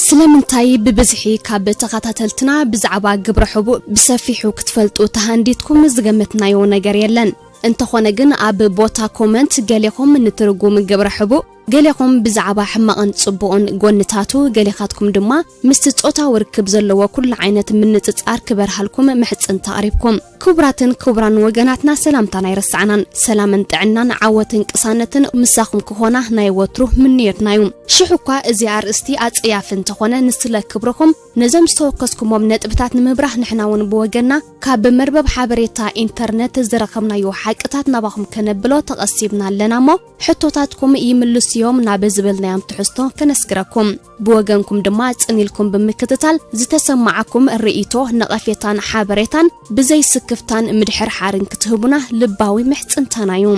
ስለምንታይ ብብዝሒ ካብ ተኸታተልትና ብዛዕባ ግብረ ሕቡእ ብሰፊሑ ክትፈልጡ ተሃንዲድኩም ዝገመትናዮ ነገር የለን። እንተኾነ ግን ኣብ ቦታ ኮመንት ገሌኹም ንትርጉም ግብረ ሕቡእ፣ ገሌኹም ብዛዕባ ሕማቕን ጽቡቕን ጎንታቱ፣ ገሌኻትኩም ድማ ምስቲ ጾታዊ ርክብ ዘለዎ ኩሉ ዓይነት ምንጽጻር ክበርሃልኩም ምሕጽንታ ኣቕሪብኩም። ክቡራትን ክቡራን ወገናትና ሰላምታና ኣይረሳዕናን። ሰላምን ጥዕናን ዓወትን ቅሳነትን ምሳኹም ክኾና ናይ ወትሩ ምንዮትና እዩ። ሽሕ እኳ እዚ ኣርእስቲ ኣጸያፊ እንተኾነ ንስለ ክብርኹም ነዞም ዝተወከስኩሞም ነጥብታት ንምብራህ ንሕና እውን ብወገንና ካብ መርበብ ሓበሬታ ኢንተርነት ዝረኸብናዮ ሓቅታት ናባኹም ከነብሎ ተቐሲብና ኣለና እሞ ሕቶታትኩም ይምልሱ እዮም ናብ ዝበልናዮም ትሕዝቶ ከነስግረኩም። ብወገንኩም ድማ ጽን ኢልኩም ብምክትታል ዝተሰማዓኩም ርእይቶ፣ ነቐፌታን ሓበሬታን ብዘይ ስክፍታን ምድሕርሓርን ክትህቡና ልባዊ ምሕጽንታና እዩ።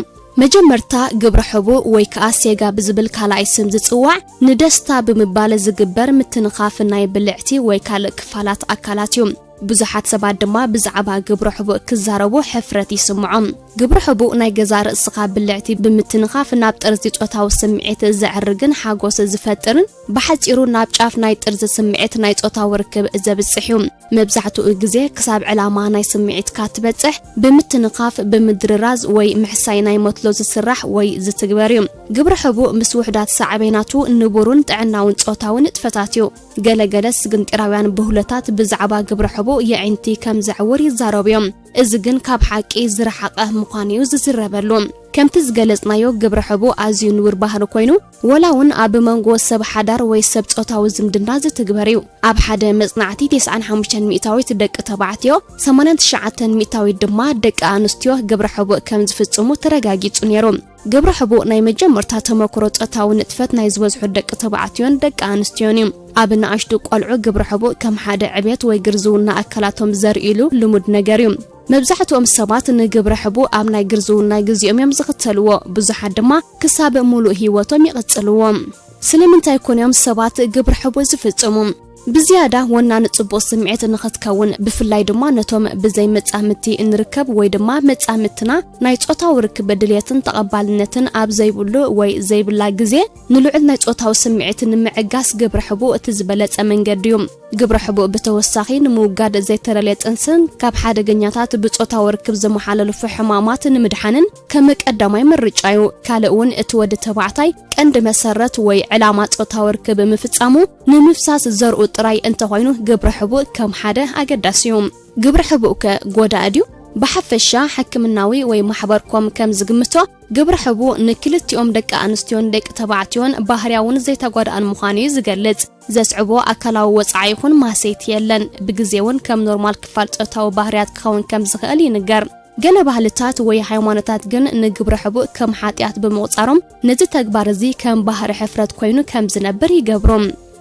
መጀመርታ ግብረ ሕቡእ ወይ ከኣ ሴጋ ብዝብል ካልኣይ ስም ዝጽዋዕ ንደስታ ብምባል ዝግበር ምትንኻፍ ናይ ብልዕቲ ወይ ካልእ ክፋላት ኣካላት እዩ። ብዙሓት ሰባት ድማ ብዛዕባ ግብረ ሕቡእ ክዛረቡ ሕፍረት ይስምዖም። ግብረ ሕቡእ ናይ ገዛ ርእስኻ ብልዕቲ ብምትንኻፍ ናብ ጥርዚ ጾታዊ ስምዒት ዘዕርግን ሓጎስ ዝፈጥርን ብሓጺሩ ናብ ጫፍ ናይ ጥርዚ ስምዒት ናይ ጾታዊ ርክብ ዘብጽሕ እዩ። መብዛሕትኡ ግዜ ክሳብ ዕላማ ናይ ስምዒትካ ትበጽሕ ብምትንኻፍ፣ ብምድርራዝ ወይ ምሕሳይ ናይ መትሎ ዝስራሕ ወይ ዝትግበር እዩ። ግብረ ሕቡእ ምስ ውሑዳት ሳዕቤናቱ ንቡሩን ጥዕናውን ጾታዊ ንጥፈታት እዩ። ገለገለ ስግንጢራውያን ብህሎታት ብዛዕባ ግብረ ሕቡእ የዒንቲ ከም ዘዕውር ይዛረቡ እዮም። እዚ ግን ካብ ሓቂ ዝረሓቐ ምዃኑ እዩ ዝዝረበሉ። ከምቲ ዝገለጽናዮ ግብረ ሕቡእ ኣዝዩ ንቡር ባህሪ ኮይኑ፣ ወላ እውን ኣብ መንጎ ሰብ ሓዳር ወይ ሰብ ጾታዊ ዝምድና ዝትግበር እዩ። ኣብ ሓደ መጽናዕቲ ተስዓን ሓሙሽተን ሚእታዊት ደቂ ተባዕትዮ፣ ሰማንያን ትሽዓተን ሚእታዊት ድማ ደቂ ኣንስትዮ ግብረ ሕቡእ ከም ዝፍጽሙ ተረጋጊጹ ነይሩ። ግብረ ሕቡእ ናይ መጀመርታ ተመክሮ ጾታዊ ንጥፈት ናይ ዝበዝሑ ደቂ ተባዕትዮን ደቂ ኣንስትዮን እዩ። ኣብ ንኣሽቱ ቆልዑ ግብረ ሕቡእ ከም ሓደ ዕቤት ወይ ግርዝውና ኣካላቶም ዘርእይሉ ልሙድ ነገር እዩ። መብዛሕትኦም ሰባት ንግብረ ሕቡእ ኣብ ናይ ግርዝውና ግዜኦም እዮም ዝኽተልዎ። ብዙሓት ድማ ክሳብ ሙሉእ ህይወቶም ይቕጽልዎ። ስለምንታይ ኮን እዮም ሰባት ግብረ ሕቡእ ዝፍጽሙ? ብዝያዳ ወናኒ ጽቡቕ ስምዒት ንኽትከውን፣ ብፍላይ ድማ ነቶም ብዘይ መጻምድቲ እንርከብ ወይ ድማ መጻምድትና ናይ ጾታዊ ርክብ ድልየትን ተቐባልነትን ኣብ ዘይብሉ ወይ ዘይብላ ግዜ፣ ንልዑል ናይ ጾታዊ ስምዒት ንምዕጋስ ግብረ ሕቡእ እቲ ዝበለጸ መንገዲ እዩ። ግብረ ሕቡእ ብተወሳኺ ንምውጋድ ዘይተደልየ ጥንስን ካብ ሓደገኛታት ብጾታዊ ርክብ ዝመሓላለፉ ሕማማት ንምድሓንን ከም ቀዳማይ ምርጫ እዩ። ካልእ እውን እቲ ወዲ ተባዕታይ ቀንዲ መሰረት ወይ ዕላማ ጾታዊ ርክብ ምፍጻሙ ንምፍሳስ ዘርኡ ጥራይ እንተኾይኑ ግብረ ሕቡእ ከም ሓደ ኣገዳሲ እዩ። ግብረ ሕቡእ ከ ጎዳኢ ድዩ? ብሓፈሻ ሕክምናዊ ወይ ማሕበርኮም ከም ዝግምቶ ግብረ ሕቡእ ንክልቲኦም ደቂ ኣንስትዮን ደቂ ተባዕትዮን ባህርያውን ዘይተጓድኣን ምዃኑ እዩ ዝገልጽ። ዘስዕቦ ኣካላዊ ወጽዓ ይኹን ማህሰይቲ የለን። ብግዜ እውን ከም ኖርማል ክፋል ጾታዊ ባህርያት ክኸውን ከም ዝኽእል ይንገር። ገለ ባህልታት ወይ ሃይማኖታት ግን ንግብረ ሕቡእ ከም ሓጢኣት ብምቑጻሮም ነዚ ተግባር እዚ ከም ባህሪ ሕፍረት ኮይኑ ከም ዝነብር ይገብሩ።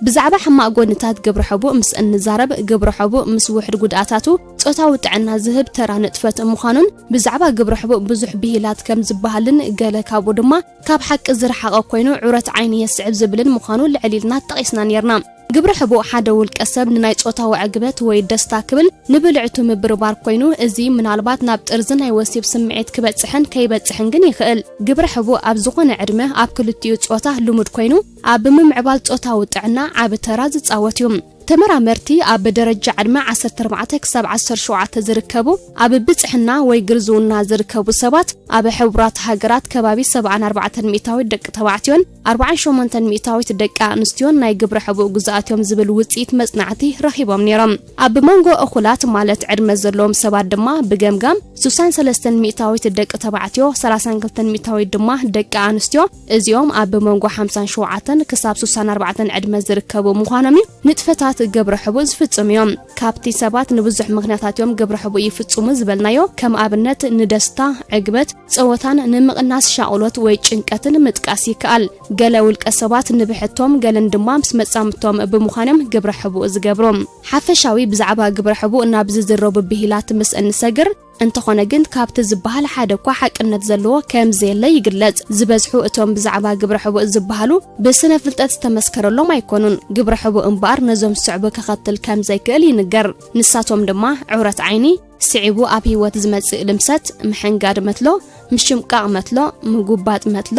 ብዛዕባ ሕማቕ ጎንታት ግብረ ሕቡእ ምስ እንዛረብ፣ ግብረ ሕቡእ ምስ ውሕድ ጉድኣታቱ ጾታዊ ጥዕና ዝህብ ተራ ንጥፈት ምዃኑን ብዛዕባ ግብረ ሕቡእ ብዙሕ ብሂላት ከም ዝበሃልን ገለ ካብኡ ድማ ካብ ሓቂ ዝረሓቐ ኮይኑ ዑረት ዓይኒ የስዕብ ዝብልን ምዃኑ ልዕል ኢልና ጠቒስና ነይርና። ግብረ ሕቡእ ሓደ ውልቀ ሰብ ንናይ ጾታዊ ዕግበት ወይ ደስታ ክብል ንብልዕቱ ምብርባር ኮይኑ፣ እዚ ምናልባት ናብ ጥርዚ ናይ ወሲብ ስምዒት ክበጽሕን ከይበጽሕን ግን ይኽእል። ግብረ ሕቡእ ኣብ ዝኾነ ዕድመ ኣብ ክልቲኡ ጾታ ልሙድ ኮይኑ፣ ኣብ ብምምዕባል ጾታዊ ጥዕና ዓቢ ተራ ዝጻወት እዩ። ተመራመርቲ ኣብ ደረጃ ዕድመ ዓሰርተ ኣርባዕተ ክሳብ ዓሰርተ ሸውዓተ ዝርከቡ፣ ኣብ ብጽሕና ወይ ግርዝውና ዝርከቡ ሰባት፣ ኣብ ሕቡራት ሃገራት ከባቢ ሰብዓን ኣርባዕተን ሚእታዊት ደቂ ተባዕትዮን ኣርባዓን ሸሞንተን ሚእታዊት ደቂ ኣንስትዮን ናይ ግብረ ሕቡእ ግዙኣት እዮም ዝብል ውጽኢት መጽናዕቲ ረኺቦም ነይሮም። ኣብ መንጎ እኹላት ማለት ዕድመ ዘለዎም ሰባት ድማ ብገምጋም ስሳን ሰለስተን ሚእታዊት ደቂ ተባዕትዮ፣ ሰላሳን ክልተን ሚእታዊት ድማ ደቂ ኣንስትዮ፣ እዚኦም ኣብ መንጎ ሓምሳን ሸውዓተን ክሳብ ስሳን ኣርባዕተን ዕድመ ዝርከቡ ምዃኖም እዩ ንጥፈታት ግብረ ሕቡእ ዝፍጽሙ እዮም። ካብቲ ሰባት ንብዙሕ ምኽንያታት እዮም ግብረ ሕቡእ ይፍጽሙ ዝበልናዮ፣ ከም ኣብነት ንደስታ፣ ዕግበት፣ ጸወታን ንምቕናስ ሻቕሎት ወይ ጭንቀትን ምጥቃስ ይከኣል። ገለ ውልቀ ሰባት ንብሕቶም፣ ገለን ድማ ምስ መጻምድቶም ብምዃን እዮም ግብረ ሕቡእ ዝገብሩ። ሓፈሻዊ ብዛዕባ ግብረ ሕቡእ ናብ ዝዝረቡ ብሂላት ምስ እንሰግር፣ እንተኾነ ግን ካብቲ ዝበሃል ሓደ እኳ ሓቅነት ዘለዎ ከም ዘየለ ይግለጽ። ዝበዝሑ እቶም ብዛዕባ ግብረ ሕቡእ ዝበሃሉ ብስነ ፍልጠት ዝተመስከረሎም ኣይኮኑን። ግብረ ሕቡእ እምበኣር ነዞም ዝስዕቡ ከኸትል ከም ዘይክእል ይንገር። ንሳቶም ድማ ዑረት ዓይኒ፣ ስዒቡ ኣብ ህይወት ዝመጽእ ልምሰት፣ ምሕንጋድ መትሎ፣ ምሽምቃቕ መትሎ፣ ምጉባጥ መትሎ፣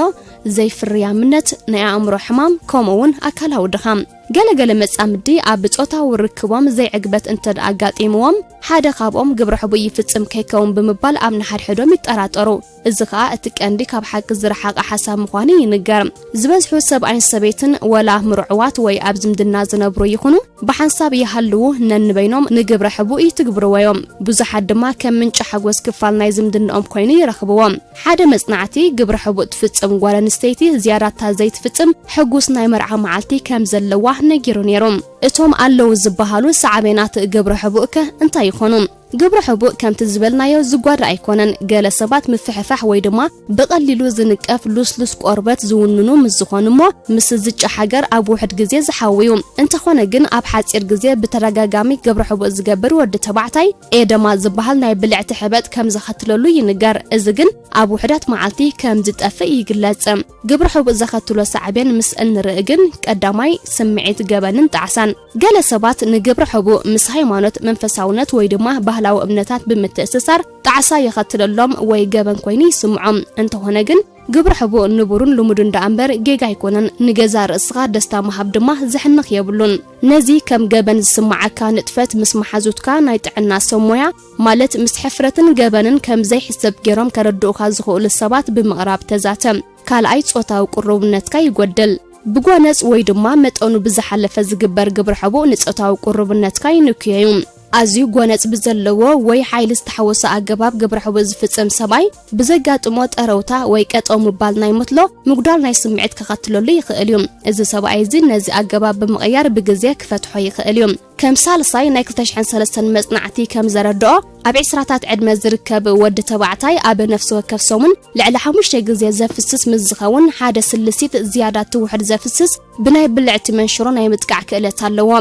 ዘይፍርያምነት፣ ናይ ኣእምሮ ሕማም፣ ከምኡ እውን ኣካላዊ ድኻም። ገለገለ መጻምዲ ኣብ ጾታዊ ርክቦም ዘይዕግበት እንተ ኣጋጢምዎም፣ ሓደ ካብኦም ግብረ ሕቡእ ይፍጽም ከይከውን ብምባል ኣብ ንሓድሕዶም ይጠራጠሩ። እዚ ኸኣ እቲ ቀንዲ ካብ ሓቂ ዝረሓቐ ሓሳብ ምዃኑ ይንገር። ዝበዝሑ ሰብኣይን ሰበይትን፣ ወላ ምርዑዋት ወይ ኣብ ዝምድና ዝነብሩ ይኹኑ፣ ብሓንሳብ ይሃልዉ፣ ነንበይኖም ንግብረ ሕቡእ ይትግብርዎ እዮም። ብዙሓት ድማ ከም ምንጪ ሓጎስ ክፋል ናይ ዝምድናኦም ኮይኑ ይረኽብዎ። ሓደ መጽናዕቲ፣ ግብረ ሕቡእ ትፍጽም ጓል ኣንስተይቲ ዝያዳታ ዘይትፍጽም ሕጉስ ናይ መርዓ መዓልቲ ከም ዘለዋ ነጊሩ ነይሩ። እቶም ኣለዉ ዝበሃሉ ሳዕቤናት ግብረ ሕቡእከ እንታይ ይኾኑ? ግብረ ሕቡእ ከምቲ ዝበልናዮ ዝጓዳ ኣይኮነን። ገለ ሰባት ምፍሕፋሕ ወይ ድማ ብቐሊሉ ዝንቀፍ ልስሉስ ቆርበት ዝውንኑ ምስ ዝኾኑ እሞ፣ ምስ ዝጨሓገር ኣብ ውሕድ ግዜ ዝሓውዩ። እንተኾነ ግን ኣብ ሓጺር ግዜ ብተደጋጋሚ ግብረ ሕቡእ ዝገብር ወዲ ተባዕታይ ኤደማ ዝበሃል ናይ ብልዕቲ ሕበጥ ከም ዘኸትለሉ ይንገር። እዚ ግን ኣብ ውሕዳት መዓልቲ ከም ዝጠፍእ ይግለጽ። ግብረ ሕቡእ ዘኸትሎ ሳዕቤን ምስ እንርኢ ግን ቀዳማይ ስምዒት ገበንን ጣዕሳን። ገለ ሰባት ንግብረ ሕቡእ ምስ ሃይማኖት፣ መንፈሳውነት ወይ ድማ ባህላዊ እምነታት ብምትእስሳር ጣዕሳ የኸትለሎም ወይ ገበን ኮይኑ ይስምዖም። እንተኾነ ግን ግብረ ሕቡእ ንቡርን ልሙድን ደኣ እምበር ጌጋ ኣይኮነን። ንገዛ ርእስኻ ደስታ ምሃብ ድማ ዘሕንኽ የብሉን። ነዚ ከም ገበን ዝስምዓካ ንጥፈት ምስ መሓዙትካ ናይ ጥዕና ሰብ ሞያ፣ ማለት ምስ ሕፍረትን ገበንን ከም ዘይሕሰብ ገይሮም ከረድኡኻ ዝኽእሉ ሰባት ብምቕራብ ተዛተ። ካልኣይ፣ ጾታዊ ቅሩብነትካ ይጎድል። ብጎነጽ ወይ ድማ መጠኑ ብዝሓለፈ ዝግበር ግብረ ሕቡእ ንጾታዊ ቅሩብነትካ ይንክዮ እዩ። ኣዝዩ ጎነጽ ብዘለዎ ወይ ሓይሊ ዝተሓወሶ ኣገባብ ግብረ ሕቡእ ዝፍጽም ሰብኣይ ብዘጋጥሞ ጠረውታ ወይ ቀጠው ምባል ናይ ምትሎ ምጉዳል ናይ ስምዒት ከኸትለሉ ይኽእል እዩ። እዚ ሰብኣይ እዚ ነዚ ኣገባብ ብምቕያር ብግዜ ክፈትሖ ይኽእል እዩ። ከም ሳልሳይ፣ ናይ ክልተ ሽሕን ሰለስተን መጽናዕቲ ከም ዘረድኦ፣ ኣብ ዕስራታት ዕድመ ዝርከብ ወዲ ተባዕታይ ኣብ ነፍሲ ወከፍ ሰሙን ልዕሊ ሓሙሽተ ግዜ ዘፍስስ ምስ ዝኸውን፣ ሓደ ስልሲት ዝያዳ ትውሕድ ዘፍስስ ብናይ ብልዕቲ መንሽሮ ናይ ምጥቃዕ ክእለት ኣለዎ።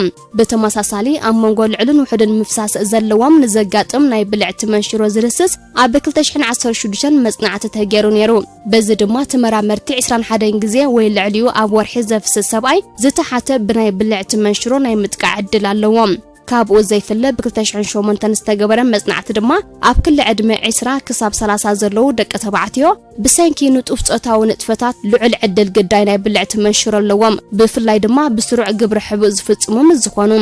ብተመሳሳሊ፣ ኣብ መንጎ ልዑልን ውሑድን ምፍሳስ ዘለዎም ንዘጋጥም ናይ ብልዕቲ መንሽሮ ዝድህስስ ኣብ ክልተ ሽሕን ዓሰርተ ሽዱሽተን መጽናዕቲ ተገይሩ ነይሩ። በዚ ድማ ተመራመርቲ ዕስራን ሓደን ግዜ ወይ ልዕሊኡ ኣብ ወርሒ ዘፍስስ ሰብኣይ ዝተሓተ ብናይ ብልዕቲ መንሽሮ ናይ ምጥቃዕ ዕድል ኣለዎም። ካብኡ ዘይፍለ ብ ክልተ ሽሕን ሸሞንተን ዝተገበረ መጽናዕቲ ድማ ኣብ ክሊ ዕድመ ዕስራ ክሳብ ሰላሳ ዘለዉ ደቂ ተባዕትዮ ብሰንኪ ንጡፍ ጾታዊ ንጥፈታት ልዑል ዕድል ግዳይ ናይ ብልዕቲ መንሽሮ ኣለዎም። ብፍላይ ድማ ብስሩዕ ግብረ ሕቡእ ዝፍጽሙ ምስ ዝኾኑ።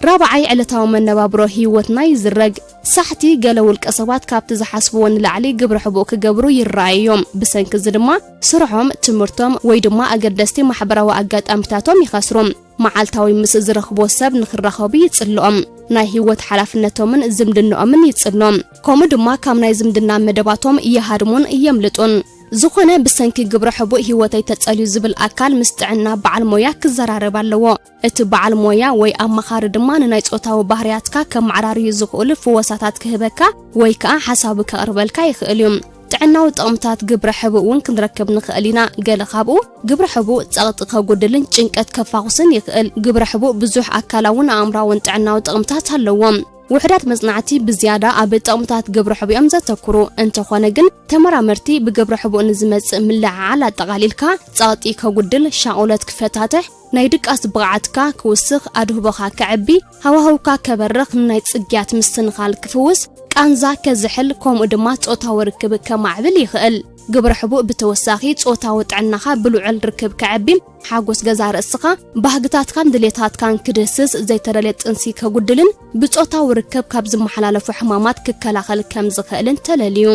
ራብዓይ፣ ዕለታዊ መነባብሮ ህይወትና ይዝረግ። ሳሕቲ ገለ ውልቀ ሰባት ካብቲ ዝሓስብዎ ንላዕሊ ግብረ ሕቡእ ክገብሩ ይረኣዩ እዮም። ብሰንኪ እዚ ድማ ስርሖም፣ ትምህርቶም ወይ ድማ ኣገደስቲ ማሕበራዊ ኣጋጣሚታቶም ይኸስሩ። መዓልታዊ ምስ ዝረኽቦ ሰብ ንኽራኸቡ ይጽልኦም። ናይ ህይወት ሓላፍነቶምን ዝምድናኦምን ይጽሎም። ከምኡ ድማ ካብ ናይ ዝምድና መደባቶም ይሃድሙን የምልጡን። ዝኾነ ብሰንኪ ግብረ ሕቡእ ህይወተይ ተጸልዩ ዝብል ኣካል ምስ ጥዕና በዓል ሞያ ክዘራረብ ኣለዎ። እቲ በዓል ሞያ ወይ ኣማኻሪ ድማ ንናይ ጾታዊ ባህርያትካ ከመዓራርዩ ዝኽእሉ ፍወሳታት ክህበካ ወይ ከኣ ሓሳቡ ከቕርበልካ ይኽእል እዩ። ጥዕናዊ ጥቕምታት ግብረ ሕቡእ እውን ክንረክብ ንኽእል ኢና። ገለ ካብኡ ግብረ ሕቡእ ጸቕጢ ከጉድልን ጭንቀት ከፋኹስን ይኽእል። ግብረ ሕቡእ ብዙሕ ኣካላውን ኣእምራውን ጥዕናዊ ጥቕምታት ኣለዎም። ውሑዳት መጽናዕቲ ብዝያዳ ኣብ ጥቕምታት ግብረ ሕቡእ እዮም ዘተኩሩ። እንተኾነ ግን ተመራመርቲ ብግብረ ሕቡእ ንዝመጽእ ምልዕዓል ኣጠቓሊልካ ጸቕጢ ከጉድል፣ ሻቕሎት ክፈታትሕ፣ ናይ ድቃስ ብቕዓትካ ክውስኽ፣ ኣድህቦኻ ከዕቢ፣ ሃዋህውካ ከበርኽ፣ ንናይ ጽግያት ምስትንኻል ክፍውስ፣ ቃንዛ ከዝሕል፣ ከምኡ ድማ ጾታዊ ርክብ ከማዕብል ይኽእል። ግብረ ሕቡእ ብተወሳኺ ጾታዊ ጥዕናኻ ብልዑል ርክብ ከዕቢ፣ ሓጎስ ገዛ ርእስኻ፣ ባህግታትካን ድሌታትካን ክድህስስ፣ ዘይተደልየ ጥንሲ ከጉድልን ብጾታዊ ርክብ ካብ ዝመሓላለፉ ሕማማት ክከላኸል ከም ዝኽእልን ተለልዩ።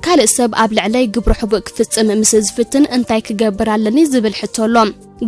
ካልእ ሰብ ኣብ ልዕለይ ግብረ ሕቡእ ክፍጽም ምስ ዝፍትን እንታይ ክገብር ኣለኒ ዝብል ሕቶ ኣሎ።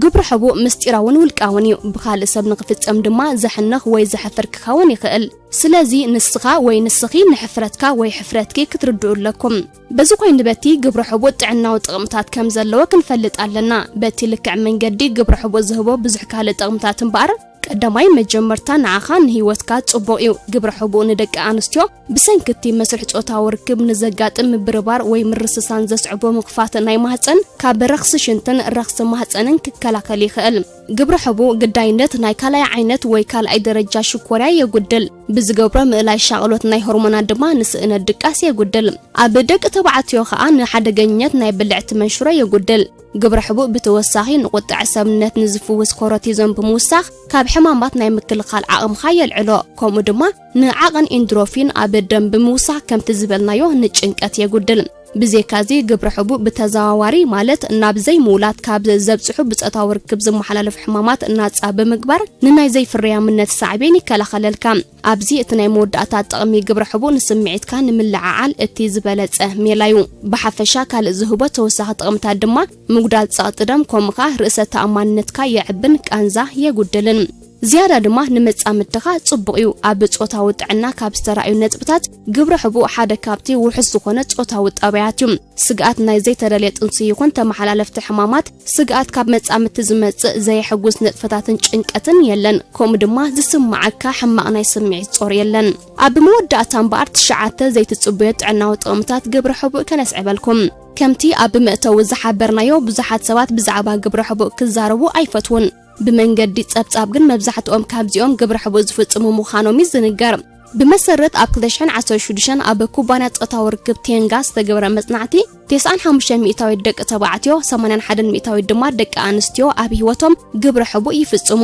ግብረ ሕቡእ ምስጢራውን ውልቃውን እዩ። ብኻልእ ሰብ ንኽፍጸም ድማ ዘሕንኽ ወይ ዘሕፍር ክኸውን ይኽእል። ስለዚ ንስኻ ወይ ንስኺ ንሕፍረትካ ወይ ሕፍረትኪ ክትርድኡ ኣለኩም። በዚ ኮይኑ በቲ ግብረ ሕቡእ ጥዕናዊ ጥቕምታት ከም ዘለዎ ክንፈልጥ ኣለና። በቲ ልክዕ መንገዲ ግብረ ሕቡእ ዝህቦ ብዙሕ ካልእ ጥቕምታት እምበኣር፣ ቀዳማይ መጀመርታ ንዓኻ ንህይወትካ ጽቡቕ እዩ። ግብረ ሕቡእ ንደቂ ኣንስትዮ ብሰንኪ እቲ መስርሕ ጾታዊ ርክብ ንዘጋጥም ምብርባር ወይ ምርስሳን ዘስዕቦ ምኽፋት ናይ ማህጸን ካብ ረኽሲ ሽንትን ረኽሲ ማህጸንን ክከላኸል ይኽእል። ግብረ ሕቡእ ግዳይነት ናይ ካልኣይ ዓይነት ወይ ካልኣይ ደረጃ ሽኮርያ የጉድል። ብዝገብሮ ምእላይ ሻቕሎት ናይ ሆርሞናት ድማ ንስእነት ድቃስ የጉድል። ኣብ ደቂ ተባዕትዮ ኸኣ ንሓደገኝነት ናይ ብልዕቲ መንሽሮ የጉድል። ግብረ ሕቡእ ብተወሳኺ ንቁጥዐ ሰብነት ንዝፍውስ ኮሮቲዞን ብምውሳኽ ካብ ሕማማት ናይ ምክልኻል ዓቕምኻ የልዕሎ። ከምኡ ድማ ንዓቐን ኢንድሮፊን ኣብ ደም ብምውሳኽ ከምቲ ዝበልናዮ ንጭንቀት የጉድል። ብዘይካዚ፣ ግብረ ሕቡእ ብተዘዋዋሪ፣ ማለት ናብ ዘይምውላድ ካብ ዘብጽሑ ብጾታዊ ርክብ ዝመሓላለፉ ሕማማት ናጻ ብምግባር፣ ንናይ ዘይፍርያምነት ሳዕቤን ይከላኸለልካ። ኣብዚ እቲ ናይ መወዳእታ ጥቕሚ ግብረ ሕቡእ ንስምዒትካ ንምልዕዓል እቲ ዝበለጸ ሜላ'ዩ። ብሓፈሻ ካልእ ዝህቦ ተወሳኺ ጥቕምታት ድማ ምጉዳል ጸቕጢ ደም፣ ከምኡ ከኣ ርእሰ ተኣማንነትካ የዕብን ቃንዛ የጉድልን። ዝያዳ ድማ ንመጻምድትኻ ጽቡቕ እዩ። ኣብ ጾታዊ ጥዕና ካብ ዝተራእዩ ነጥብታት፣ ግብረ ሕቡእ ሓደ ካብቲ ውሑስ ዝኾነ ጾታዊ ጠባያት እዩ። ስግኣት ናይ ዘይተደልየ ጥንሲ ይኹን ተመሓላለፍቲ ሕማማት፣ ስግኣት ካብ መጻምድቲ ዝመጽእ ዘየሐጉስ ንጥፈታትን ጭንቀትን የለን። ከምኡ ድማ ዝስምዓካ ሕማቕ ናይ ስምዒት ጾር የለን። ኣብ መወዳእታ እምበኣር ትሽዓተ ዘይትጽበዮ ጥዕናዊ ጥቕምታት ግብረ ሕቡእ ከነስዕበልኩም። ከምቲ ኣብ መእተዊ ዝሓበርናዮ፣ ብዙሓት ሰባት ብዛዕባ ግብረ ሕቡእ ክዛረቡ ኣይፈትዉን። ብመንገዲ ጸብጻብ ግን መብዛሕትኦም ካብዚኦም ግብረ ሕቡእ ዝፍጽሙ ምዃኖም እዩ ዝንገር። ብመሰረት ኣብ ክልተ ሽሕን ዓሰርተ ሽዱሽተን ኣብ ኩባንያ ጾታዊ ርክብ ቴንጋ ዝተገብረ መጽናዕቲ፣ ተስዓን ሓሙሽተን ሚእታዊት ደቂ ተባዕትዮ፣ ሰማንያን ሓደን ሚእታዊት ድማ ደቂ ኣንስትዮ ኣብ ህይወቶም ግብረ ሕቡእ ይፍጽሙ።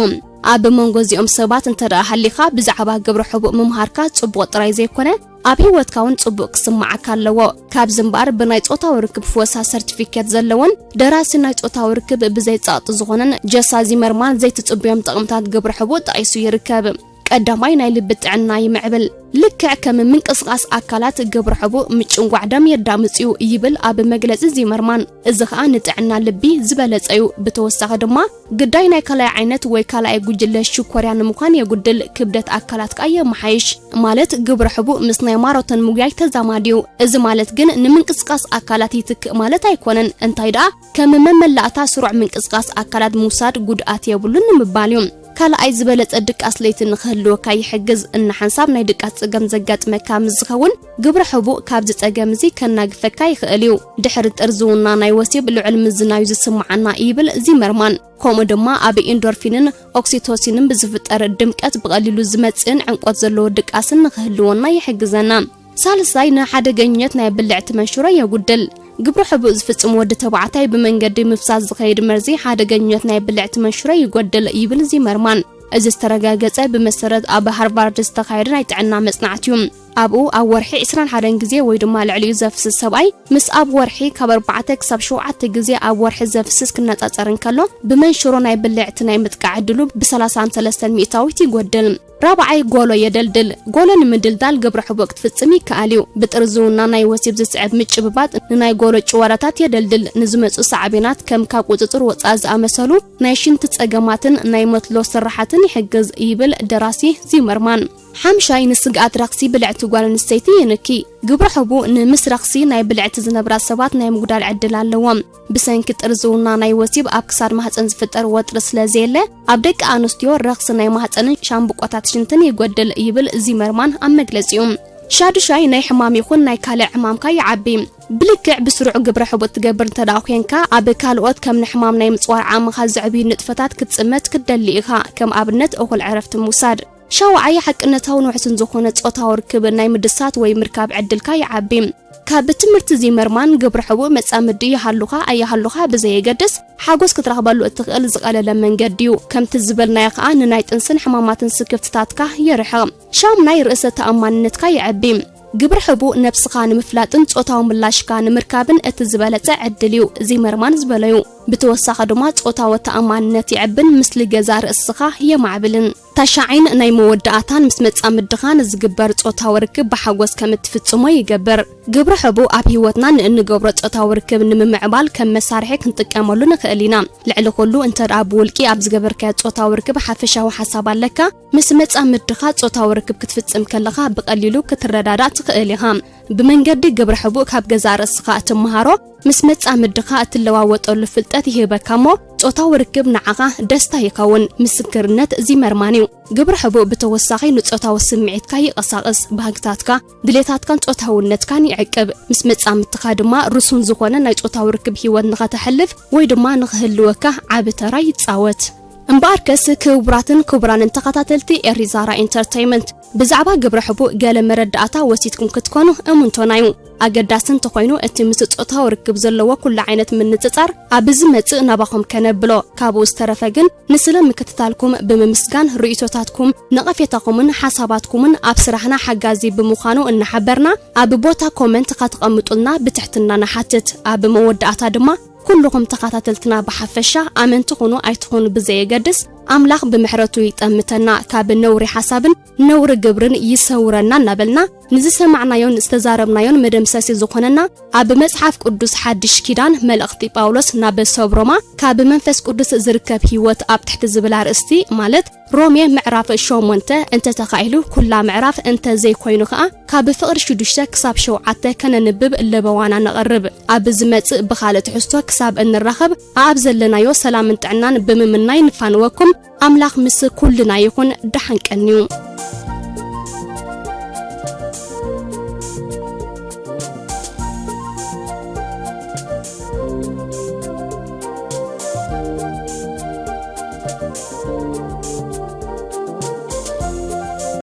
ኣብ መንጎ እዚኦም ሰባት እንተ ደኣ ሃሊኻ፣ ብዛዕባ ግብረ ሕቡእ ምምሃርካ ጽቡቕ ጥራይ ዘይኮነ፣ ኣብ ህይወትካ እውን ጽቡቕ ክስምዓካ ኣለዎ። ካብዚ እምበኣር፣ ብናይ ጾታዊ ርክብ ፈወሳ ሰርቲፊኬት ዘለዎን ደራሲ ናይ ጾታዊ ርክብ ብዘይ ጸቕጢ ዝኾነን ጀሳ ዚመርማን ዘይትጽበዮም ጥቕምታት ግብረ ሕቡእ ጠቒሱ ይርከብ። ቀዳማይ፣ ናይ ልቢ ጥዕና ይምዕብል። ልክዕ ከም ምንቅስቓስ ኣካላት፣ ግብረ ሕቡእ ምጭንጓዕ ደም የዳምጽ እዩ ይብል ኣብ መግለጺ ዚመርማን። እዚ ኸኣ ንጥዕና ልቢ ዝበለጸ እዩ። ብተወሳኺ ድማ፣ ግዳይ ናይ ካልኣይ ዓይነት ወይ ካልኣይ ጉጅለ ሽኮርያ ንምዃን የጉድል፣ ክብደት ኣካላት ከኣ የመሓይሽ። ማለት፣ ግብረ ሕቡእ ምስ ናይ ማራቶን ምጉያይ ተዛማዲ እዩ። እዚ ማለት ግን ንምንቅስቓስ ኣካላት ይትክእ ማለት ኣይኮነን። እንታይ ደኣ፣ ከም መመላእታ ስሩዕ ምንቅስቓስ ኣካላት ምውሳድ ጉድኣት የብሉን ንምባል እዩ። ካልኣይ፣ ዝበለጸ ድቃስ ለይቲ ንኽህልወካ ይሕግዝ። እናሓንሳብ ናይ ድቃስ ጸገም ዘጋጥመካ ምስ ዝኸውን፣ ግብረ ሕቡእ ካብዚ ጸገም እዚ ከናግፈካ ይኽእል እዩ። ድሕሪ ጥርዝውና ናይ ወሲብ ልዑል ምዝናዩ ዝስምዓና ይብል ዚመርማን። ከምኡ ድማ ኣብ ኢንዶርፊንን ኦክሲቶሲንን ብዝፍጠር ድምቀት ብቐሊሉ ዝመጽእን ዕምቆት ዘለዎ ድቃስን ንኽህልወና ይሕግዘና። ሳልሳይ፣ ንሓደገኝነት ናይ ብልዕቲ መንሽሮ የጉድል። ግብረ ሕቡእ ዝፍጽም ወዲ ተባዕታይ ብመንገዲ ምፍሳስ ዝኸይድ መርዚ ሓደገኝነት ናይ ብልዕቲ መንሽሮ ይጎድል ይብል ዚመርማን። እዚ ዝተረጋገጸ ብመሰረት ኣብ ሃርቫርድ ዝተኻየደ ናይ ጥዕና መጽናዕቲ እዩ። ኣብኡ ኣብ ወርሒ ዕስራን ሓደን ግዜ ወይ ድማ ልዕሊኡ ዘፍስስ ሰብኣይ፣ ምስ ኣብ ወርሒ ካብ ኣርባዕተ ክሳብ ሸውዓተ ግዜ ኣብ ወርሒ ዘፍስስ ክነጻጸር እንከሎ፣ ብመንሽሮ ናይ ብልዕቲ ናይ ምጥቃዕ ዕድሉ ብሰላሳን ሰለስተን ሚእታዊት ይጎድል። ራብዓይ፣ ጎሎ የደልድል። ጎሎ ንምድልዳል ግብረ ሕቡእ ክትፍጽም ይከኣል እዩ። ብጥርዝውና ናይ ወሲብ ዝስዕብ ምጭብባጥ ንናይ ጎሎ ጭዋዳታት የደልድል። ንዝመጹ ሳዕቤናት ከም ካብ ቁጽጽር ወጻኢ ዝኣመሰሉ ናይ ሽንቲ ጸገማትን ናይ መትሎ ስራሓትን ይሕግዝ ይብል ደራሲ ዚመርማን። ሓምሻይ፣ ንስግኣት ረኽሲ ብልዕቲ ጓል ኣንስተይቲ ይንኪ። ግብረ ሕቡእ ንምስ ረኽሲ ናይ ብልዕቲ ዝነብራ ሰባት ናይ ምጉዳል ዕድል ኣለዎም። ብሰንኪ ጥርዝውና ናይ ወሲብ ኣብ ክሳድ ማህጸን ዝፍጠር ወጥሪ ስለ ዘየለ፣ ኣብ ደቂ ኣንስትዮ ረኽሲ ናይ ማህጸንን ሻምብቆታት ሽንትን ይጎድል ይብል ዚመርማን ኣብ መግለጺኡ። ሻዱሻይ፣ ናይ ሕማም ይኹን ናይ ካልእ ዕማምካ ይዓቢ። ብልክዕ ብስሩዕ ግብረ ሕቡእ ትገብር እንተ ደኣ ኾንካ፣ ኣብ ካልኦት ከም ንሕማም ናይ ምጽዋር ዓቕምኻ ዘዕብዩ ንጥፈታት ክትጽመት ክትደሊ ኢኻ፣ ከም ኣብነት እኹል ዕረፍቲ ምውሳድ። ሻውዓይ፣ ሓቅነታውን ውሕስን ዝኾነ ጾታዊ ርክብ ናይ ምድሳት ወይ ምርካብ ዕድልካ ይዓቢ። ካብ ትምህርቲ ዚመርማን፣ ግብረ ሕቡእ መጻምዲ ይሃሉኻ ኣይሃሉኻ ብዘየገድስ፣ ሓጎስ ክትረኽበሉ እትኽእል ዝቐለለ መንገዲ እዩ። ከምቲ ዝበልናዮ ከኣ፣ ንናይ ጥንስን ሕማማትን ስክፍትታትካ የርሕቕ። ሻሙናይ፣ ርእሰ ተኣማንነትካ የዕቢ። ግብረ ሕቡእ ነብስኻ ንምፍላጥን ጾታዊ ምላሽካ ንምርካብን እቲ ዝበለጸ ዕድል እዩ፣ ዚመርማን ዝበሎ'ዩ። ብተወሳኺ ድማ ጾታዊ ተኣማንነት የዕብን ምስሊ ገዛእ ርእስኻ የማዕብልን። ታሽዓይን ናይ መወዳእታን፣ ምስ መጻምድኻ ንዝግበር ጾታዊ ርክብ ብሓጎስ ከም እትፍጽሞ ይገብር። ግብረ ሕቡእ ኣብ ህይወትና ንእንገብሮ ጾታዊ ርክብ ንምምዕባል ከም መሳርሒ ክንጥቀመሉ ንኽእል ኢና። ልዕሊ ኩሉ፣ እንተ ደኣ ብውልቂ ኣብ ዝገበርካዮ ጾታዊ ርክብ ሓፈሻዊ ሓሳብ ኣለካ፣ ምስ መጻምድኻ ጾታዊ ርክብ ክትፍጽም ከለኻ ብቐሊሉ ክትረዳዳእ ትኽእል ኢኻ። ብመንገዲ ግብረ ሕቡእ ካብ ገዛእ ርእስኻ እትመሃሮ፣ ምስ መጻምድኻ እትለዋወጠሉ ፍልጠት ይህበካ እሞ፣ ጾታዊ ርክብ ንዓኻ ደስታ ይኸውን። ምስክርነት ዚመርማን እዩ። ግብረ ሕቡእ ብተወሳኺ ንጾታዊ ስምዒትካ ይቐሳቕስ፣ ባህግታትካ፣ ድሌታትካን ጾታውነትካን ይዕቅብ። ምስ መጻምድትኻ ድማ ርሱን ዝኾነ ናይ ጾታዊ ርክብ ህይወት ንኸተሕልፍ ወይ ድማ ንኽህልወካ ዓቢ ተራ ይጻወት። እምበኣርከስ ክቡራትን ክቡራንን ተኸታተልቲ ኤሪዛራ ኢንተርተይመንት፣ ብዛዕባ ግብረ ሕቡእ ገለ መረዳእታ ወሲድኩም ክትኮኑ እሙንቶና እዩ። ኣገዳሲ እንተኾይኑ፣ እቲ ምስ ጾታዊ ርክብ ዘለዎ ኩሉ ዓይነት ምንጽጻር ኣብ ዝመጽእ ናባኹም ከነብሎ። ካብኡ ዝተረፈ ግን ንስለ ምክትታልኩም ብምምስጋን፣ ርእይቶታትኩም፣ ነቐፌታኹምን ሓሳባትኩምን ኣብ ስራሕና ሓጋዚ ብምዃኑ እናሓበርና፣ ኣብ ቦታ ኮመንት ከተቐምጡልና ብትሕትና ንሓትት። ኣብ መወዳእታ ድማ፣ ኩልኹም ተኸታተልትና ብሓፈሻ፣ ኣመንቲ ኩኑ ኣይትኹኑ ብዘየገድስ፣ ኣምላኽ ብምሕረቱ ይጠምተና፣ ካብ ነውሪ ሓሳብን ነውሪ ግብርን ይሰውረና እናበልና፣ ንዝሰማዕናዮን ዝተዛረብናዮን መደምሰሲ ዝኾነና፣ ኣብ መጽሓፍ ቅዱስ ሓድሽ ኪዳን መልእኽቲ ጳውሎስ ናብ ሰብ ሮማ፣ ካብ መንፈስ ቅዱስ ዝርከብ ህይወት ኣብ ትሕቲ ዝብል ኣርእስቲ፣ ማለት ሮሜ ምዕራፍ ሸሞንተ፣ እንተተኻኢሉ ኩላ ምዕራፍ እንተ ዘይኮይኑ ከኣ፣ ካብ ፍቕሪ ሽዱሽተ ክሳብ ሸውዓተ ከነንብብ ለበዋና ነቕርብ። ኣብ ዝመጽእ ብኻልእ ትሕዝቶ ክሳብ እንራኸብ፣ ኣብ ዘለናዮ ሰላምን ጥዕናን ብምምናይ ንፋንወኩም። ኣምላኽ ምስ ኩልና ይኹን። ደሓን ቀንዩ።